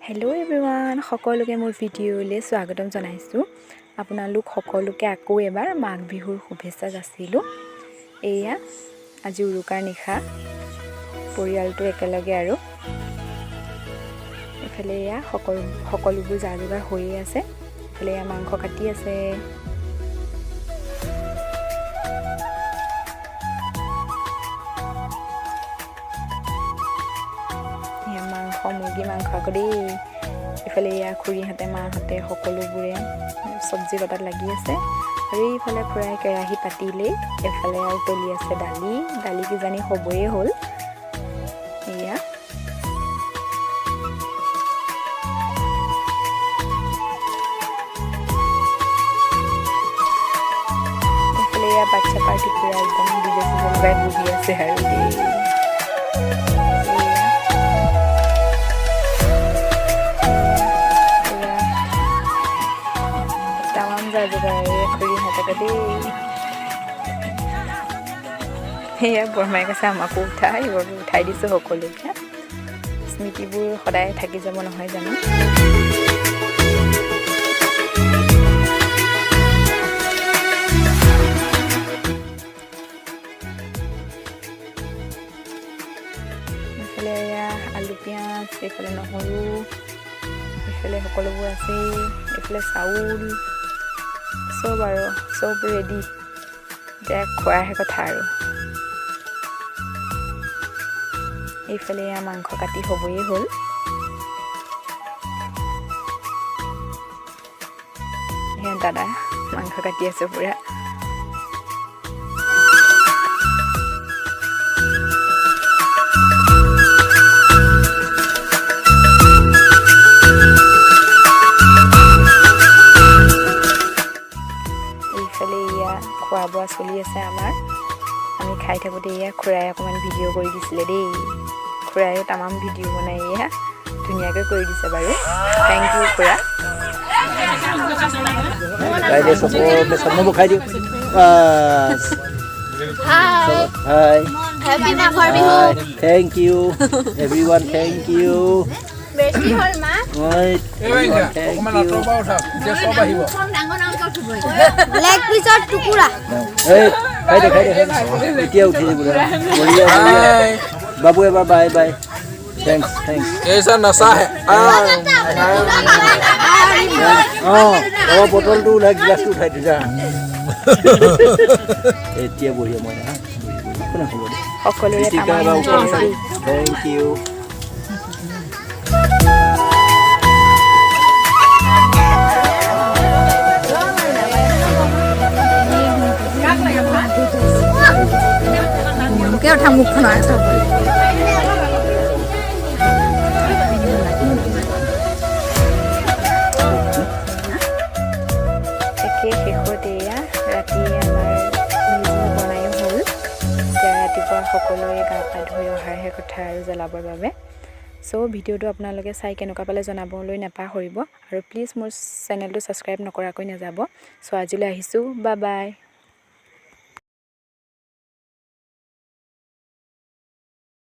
Hello' everyone, সকলোকে মোৰ ভিডিঅ'লৈ স্বাগতম জনাইছোঁ। আপোনালোক সকলোকে আকৌ এবাৰ মাঘ বিহুৰ শুভেচ্ছা যাচিলোঁ। এয়া আজি উৰুকাৰ নিশা, পৰিয়ালটো একেলগে আৰু এইফালে এয়া সকলোবোৰ যা যোগাৰ হৈয়ে আছে। এইফালে এয়া মাংস কাটি আছে। এয়া মাংস, মুৰ্গী মাংস আকৌ দেই। এইফালে এয়া খুৰীহঁতে, মাহঁতে সকলোবোৰে চব্জি কটাত লাগি আছে। আৰু এইফালে খুৰাই কেৰাহী পাতিলেই, এইফালে উতলি আছে দালি। দালি কিজানি হ'বই হ'ল। এয়া এইফালে এয়া বাচ্ছা পাৰ্টি পুৰা একদম ডিজে চিজে লগাই বহি আছে আৰু দেই। এয়া পুৰা তামাম যা যোগাৰ খুৰীহঁতকে দেই। সেয়া বৰমাই কৈছে আমাকো উঠা, সেইবাবে উঠাই দিছোঁ সকলোকে। স্মৃতিবোৰ সদায় থাকি যাব নহয় জানো? এইফালে এয়া আলু, পিঁয়াজ, এইফালে নহৰু, এইফালে সকলোবোৰ আছেই। এইফালে চাউল চব আৰু চব ৰেডি, এতিয়া খোৱাহে কথা আৰু। এইফালে এয়া মাংস কাটি হ'বই হ'ল। সেয়া দাদা মাংস কাটি আছে পুৰা। এইফালে এয়া খোৱা বোৱা চলি আছে আমাৰ। আমি খাই থাকোঁতে এয়া খুৰাই অকণমান ভিডিঅ' কৰি দিছিলে দেই। খুৰায়ো তামাম ভিডিঅ' বনাই, এয়া ধুনীয়াকৈ কৰি দিছে বাৰু। Thank U খুৰা। খাই দে চবকে, চব খাই দিওঁ। বাছ। হাই। হেপী মাঘৰ Bihu. Thank you everyone, thank you. বেছি হ'ল মা। Thank U. Leg পিচৰ টুকুৰা। এই খাই দে, খাই দে, খাই দে। এতিয়া উঠিছে বোলে। বঢ়িয়া বঢ়িয়া। বাবু, এবাৰ বাই বাই। Thanks, thanks. ऐसा नशा है। অঁ অঁ বটলটো ওলাই, গিলাচটো উঠাই দে, যা। এতিয়া বঢ়িয়া মই হা। কোনে হ'ব দে। সকলোৰে ঋতিকা। তামাম এবাৰ এনজয় দেই। Thank U. মোকে উঠা মুখখন চব। একে শেষত এয়া ৰাতি আমাৰ মেজি বনায়ো হ'ল। এতিয়া ৰাতিপুৱা সকলোৱে গা পা ধুই অহাৰহে কথা আৰু জ্বলাবৰ বাবে। চ' ভিডিঅ'টো আপোনালোকে চাই কেনেকুৱা পালে জনাবলৈ নাপাহৰিব আৰু প্লিজ মোৰ চেনেলটো ছাবস্ক্ৰাইব নকৰাকৈ নাযাব। চ' আজিলৈ আহিছোঁ, বাই বাই।